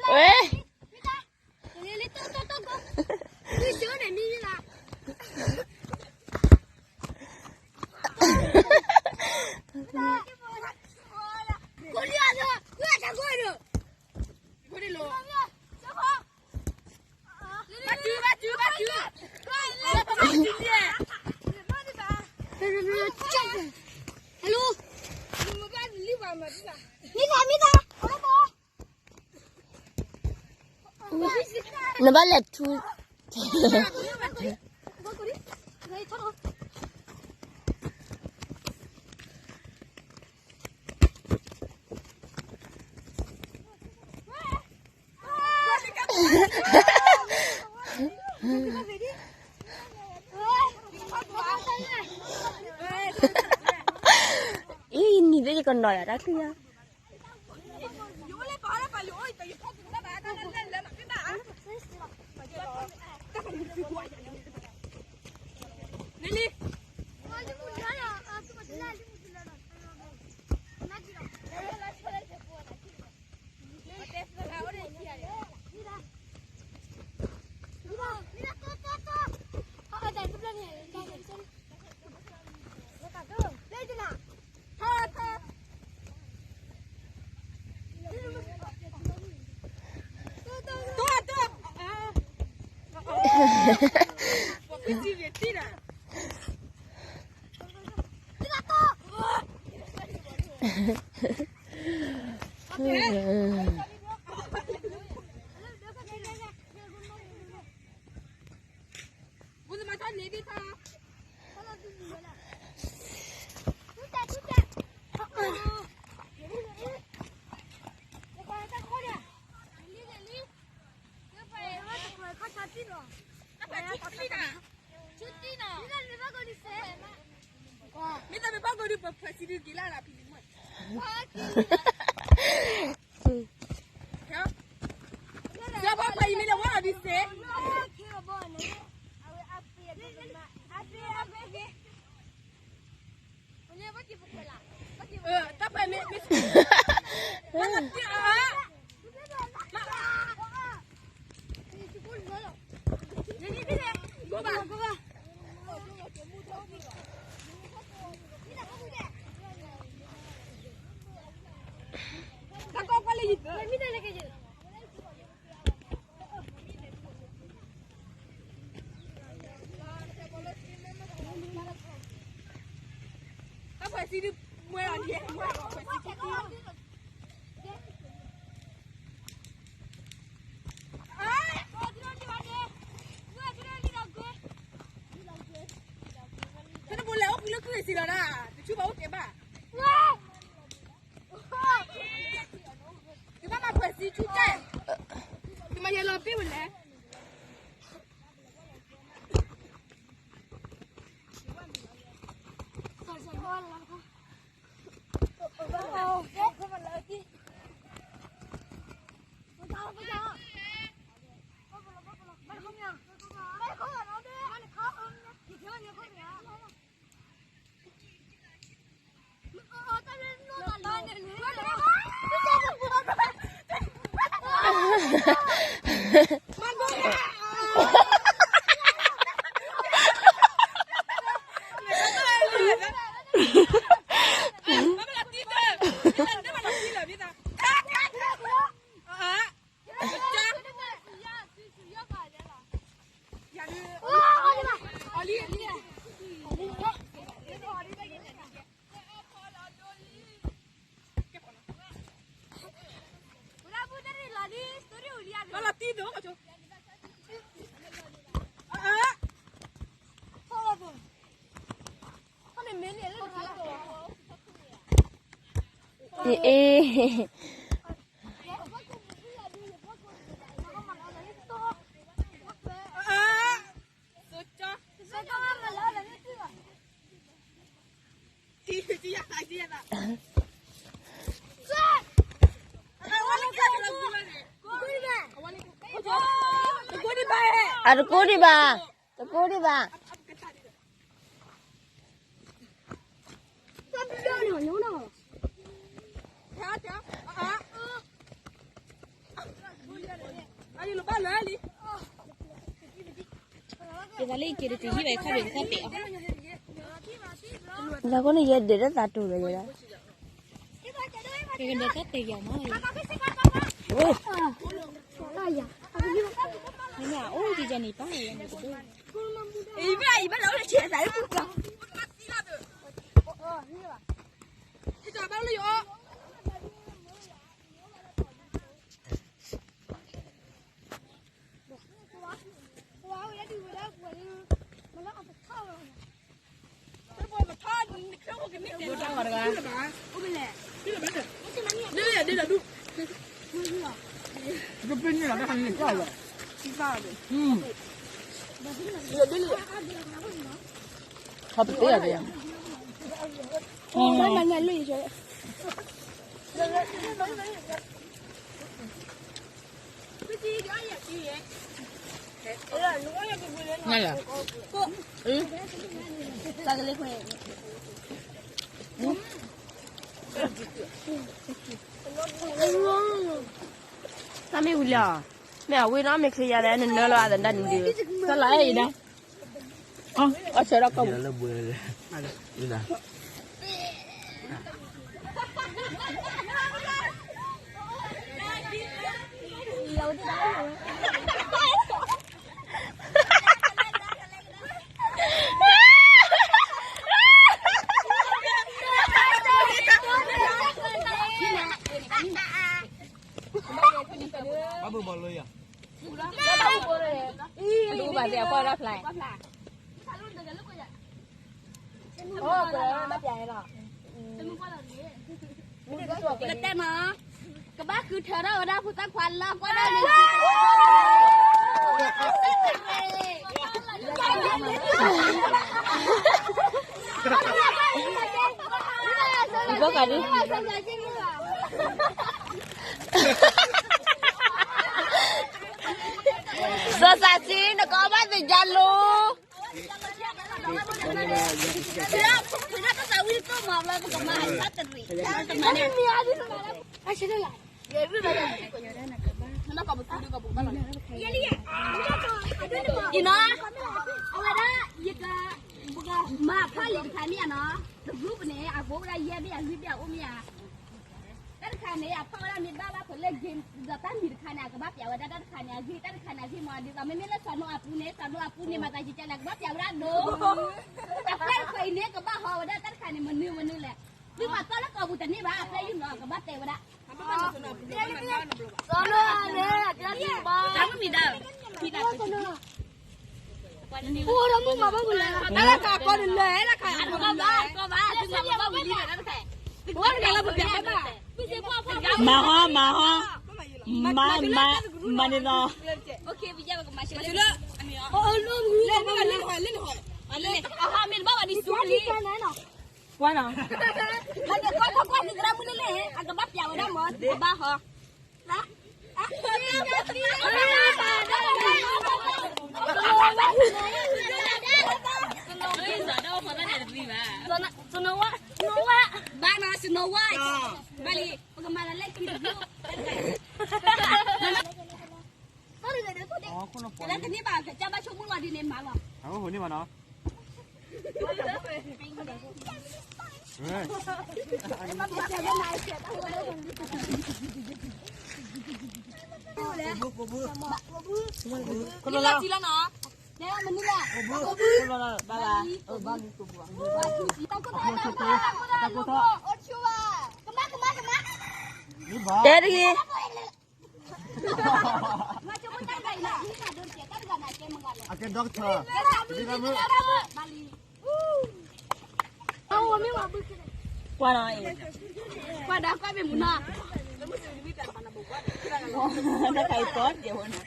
ဝဲ Hello. နဘၣ်လဲၤထူ အံၤ နံၤသ့ၣ်ယကနီၤယၤတၢ်ချံယၤ ထီၣ်ထီၣ် မ့ၢ်တမ့ၢ်ဘၣ်ကီဒုး ပဖှဲးစံဒုးက့ၤလၢ်လၢဖံးလံၤမး, ဒီးပှၤပှၤအံၤမ့ၢ်လၢဝဲအီၤဒုးစ့, တၢ်ပှၤမ့ၢ်, မ့ၢ်, ဖဲနဘိလဲၤအိၣ်ဖုလၢခုၣ်စံလီၤဒၣ်, တဆူဘၣ်အိၣ်တဲဘၣ်, ကဘၣ်မၤဖှဲးစံဆူတဲ, ကမၤယဲလီၤပ့ၢ်ဝဲလဲၣ်. အတကိးဒံးဘၣ်, တကိးဒံးဘၣ်. ယသးလၢယက့ၤတတုၤဟံၣ်ဘၣ်ယခါဘ့ၣ်ကသးတဲာ်အီၤ, ယၤဃိန့ၣ်ယဲဒဲးတၢ်သးတူၢ်ဒီးယဲဒၣ်, ယကဒဲးတၢ်တဲာ်ယၤမး, မ့ၢ်အိၣ်ကယၤန့ၣ်ပၢ်ယၤန့ၣ်တဒိၣ်, အံၤဘၣ်အံၤဘၣ်လၢအိၣ်လၢဆဲးသးလၢပူၤကျါ ကပ့ၤန့ၣ်လီၤ တၢ်ခါန့ၣ်ကၢ်လီၤ, ဟါပတဲယၤကယၤ, ဘၣ်မၤညၣ်လၢယၤ တၢ်မ့ၢ်ဝံၤလီၤ, မ့ၢ်အဝံၤနီၤ မ့ၢ်ချ့ယၤဒီး နနၢလီၤအသးဒၣ်နံၤဒီး တၢ်လီၤအဲၣ်အံၤဒီး အဆၢထီၣ်ကီၢ်ပူၤ, လီၤ ပှၤသ့ၣ်အပီၢ်ဒၣ်ဖျါ, အိၣ်ကလၢဘၣ်ပျဲလီၤ, ကတဲမး, ကဘၣ်ဃုထၢထီၣ်ဝဲဒၣ်ဖိသၣ်ခွါလၢကွၢ်ဒၣ်န့ၣ် ဘၣ်ကဒု, စီၤစၢ်စံ နကီဘၣ်သ့ၣ်ညါလိၤ, အံၤနီၤ, အဝဲဒၣ် ယက ပကမၤဖးလံာ်တခါန့ၣ်နီၤ, တဂုပန့ၣ် အဘိဝဲဒၣ်ယဲၢ်ဘ့ၣ်အလွံၢ်ဘ့ၣ်အအိၣ်မ့ၢ်ဧါ, တၢ်တခါန့ၣ် အဖီၣ်ဝဲဒၣ်မ့ၢ်ဘၣ်ဘၣ်ဖဲလၢ game ဒီးတၢ်မံၤတခါန့ၣ် အကဘၣ်ပျးဝဲဒၣ်တၢ်တခါန့ၣ် အဂ့ၢ်တၢ်တခါန့ၣ် အဂ့ၢ်မး ဒ်သိးမ့မ့ၢ်လၢစီၤနိအပူၤန့ၣ် စီၤနိအပူၤန့ၣ် မၤသးယကလဲၣ် ကဘၣ်ပျးဝဲဒၣ်ဒိၣ်, အဖျၢၣ်တဖျၢၣ်အံၤန့ၣ် ကဘၣ်ဟီဝဲဒၣ်တၢ်တခါန့ၣ် မနုၤမနုၤလဲၣ်, သုမၤသီလၢကီၢ်ပူၤတန့ၢ်ဘၣ် အဖျၢၣ်ယုၢ်နီၤ ကဘၣ်တဲဝဲဒၣ် စီၤနိအပူၤန့ၣ် တၢ်မ့ၢ်မံၤဒၣ်, မံၤဒၣ် တၢ်တခါကီတလၢ တၢ်တခါ အတကီဘၣ် တကီဘၣ် သုမၤဘၣ်ဝံၤလံဒီးတၢ်တခါ, မၤဟီ မၤဟီ, မၤ မၤ မၤန့ၣ်လီၤ, အဟီမ့ၢ်တဘၣ်ဝဲဒ်ဆူလံ, ကွၢ်နီၤ, ကွၢ်ကွၢ်ကွၢ် သုသရၣ်မုၣ်န့ၣ်န့ၣ် အကဘၣ်ပျးဝဲဒၣ်မး သုကဘၣ်ဟီ ဘၣ်နီၤ Snow White, ဘၣ်လံ ပကမၤလၢလၢခံတဘျီ, တၢ်တန့ၢ်ဘၣ် ကစၢ်ဘၣ်ဆိကမိၣ်လီၤဒ်န့ၣ်မၤလီၤ, အဟိန့ၣ်ဘၣ်နီၤ လီၤလီၤနီၤ, ဘၣ်ဘၣ်, တၢ်ကိၢ်ထီၣ် တၢ်ကိၢ်ထီၣ်, တဲတဂ့ၤ အကဲ doctor, ကွၢ်နီၤ, ကွၢ်ဒီးကွၢ်မ့ၢ်မုၢ်နီၤ, တၢ်ခါအံၤသီတကဲဝဲနီၤ,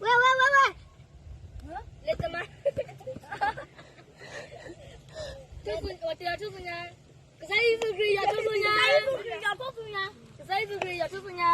ဝဲ ဝဲ ဝဲ ဝဲ လၢတမါ ထူၣ်စုညါ, ကစၢ်ယ့ၣ်ၡူးခရံာ်ယွၤထူၣ်စုညါ, ကစၢ်ယ့ၣ်ၡူးခရံာ်ယွၤထူၣ်စုညါ,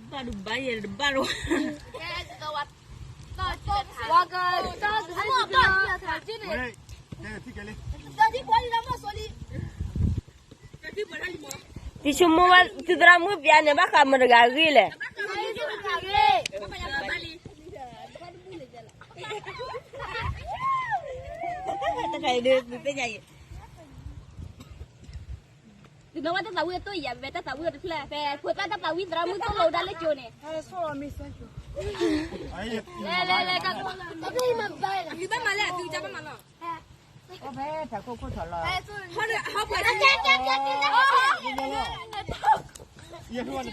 ဘၣ်ဒူဘၣ်ယဲၢ်တဘၣ်လီၤ, ဝါက ယဆိကမိၣ်ဝဲ သုသရၣ်မုၣ်ပျါန့ၣ် ဘၣ်ဃးမတၤတဂၤအဂ့ၢ်လဲၣ်, တၢ်တခါအံၤဒုး သုသ့ၣ်ညါအံၤ, သုနဝဲတၢ်သးဝံၣ်အသိၣ်ယၤ ဖဲတၢ်သးဝံၣ်အတဖျၢၣ် ဖဲဖိသၣ်တၢ်သးဝံၣ်သရၣ်မုၣ်သိၣ်လိဒၣ်လၢကၠိန့ၣ်, လဲၤလဲၤလဲၤ အဂံၢ်ဘၣ်မၤလဲၣ် အသုကဘၣ်မၤလီၤ, ဖဲတၢ်ခိၣ်ခိၣ်ထီၣ်လီၤ, ဘၣ်သးဝံၣ်ပျး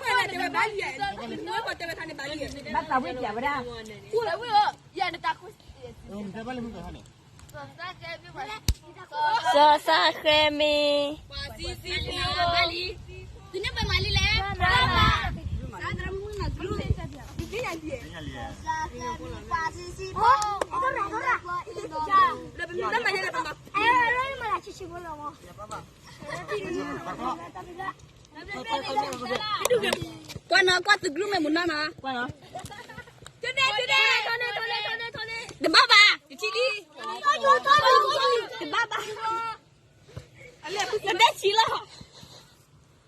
ဝဲဒၣ်, စီၤစၢ်ဃဲမ့ၢ် သုန့ၣ်ပမၤလံလဲၣ်, ကွၢ်နီၤ ကွၢ်သုကရူၢ်မ့ၢ်မုၢ်နီၤနီၤ, တဘၣ်ဘၣ် တထံၣ်လံ, တဘၣ်ဘၣ်, တဘၣ်ဆံးလီၤ, ဆိဘၣ်မုၢ်နီၤ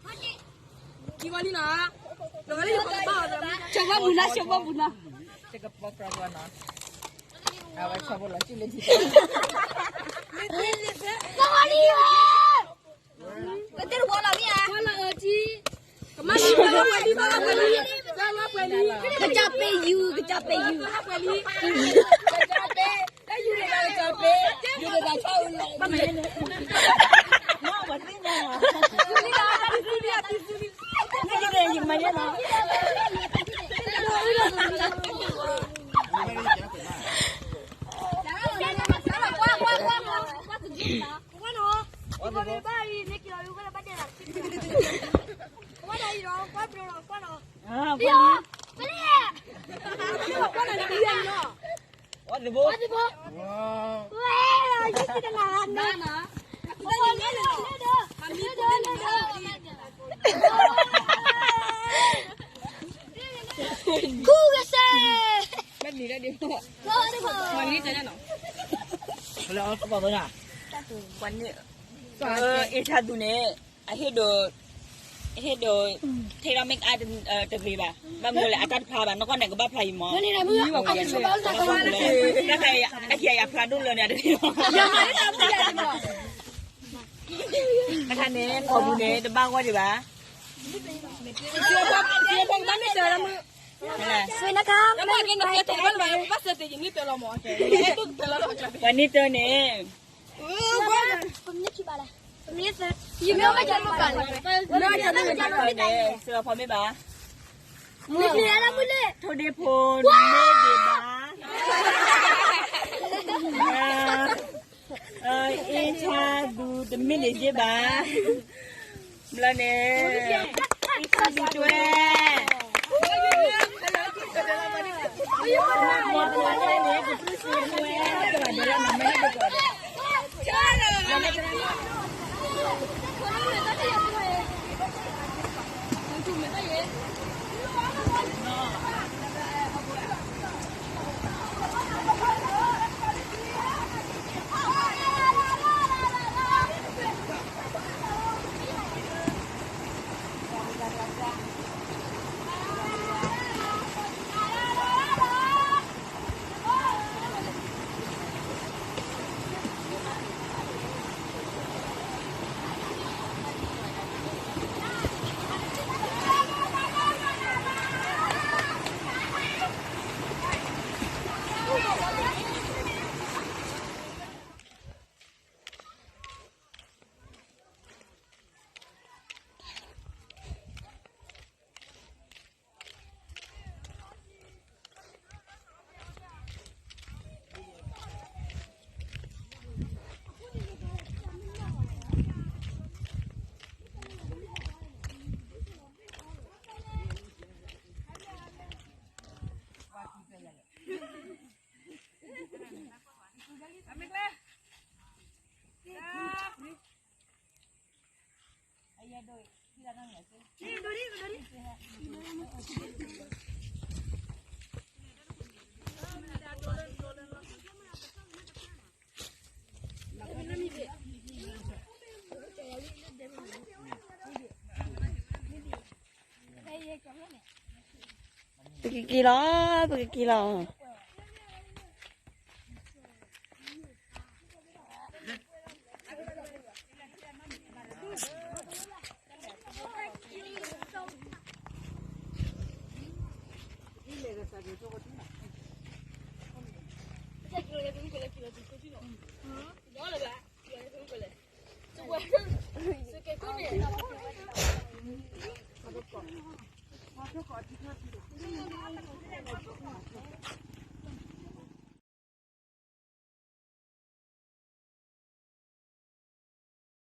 ဆိဘၣ်မုၢ်နီၤ, ကတဲတဝီလီၤမ့ၢ်ဧါ, ကစၢ်ပ့ၢ်ယူၤ ကစၢ်ပ့ၢ်ယူၤ, ကစၢ်ပ့ၢ်, ယူၤတဂၤကစၢ်ပ့ၢ်, ယူၤတဂၤဆီအူလီၤ အ့ၣ်ထါသူန့ၣ် အဟ့ၣ်ဒိး အဟ့ၣ်ဒိး take off makeup တဂ့ၤဘၣ်, ဘၣ်မနုၤလဲၣ် အတၢ်တဖျါဘၣ် နီၢ်ကီၢ်န့ၣ် ကဘၣ်ဖျါအံၤမး, တၢ်ခါအံၤအဖျါဒိၣ်လၢန့ၣ် တဂ့ၤဘၣ်, တၢ်ခါန့ၣ် ကိာ်ပူၤန့ၣ် တဘၣ်ဂီၢ်ဒံးဘၣ်, ပှၤန့ၢ်တၢန့ၣ် စှၤဖီမ့ၢ်ဘၣ်, ထိၣ်ဒ့ဖိမ့ၢ်ဒံးဘၣ်, အ့ၣ်ထါသူတမ့ၢ်ဒံးဘၣ်, ဘျီန့ၣ် အ့ၣ်ထါသူတွဲ ပကက့ၤလီၤ, ပကက့ၤလီၤ.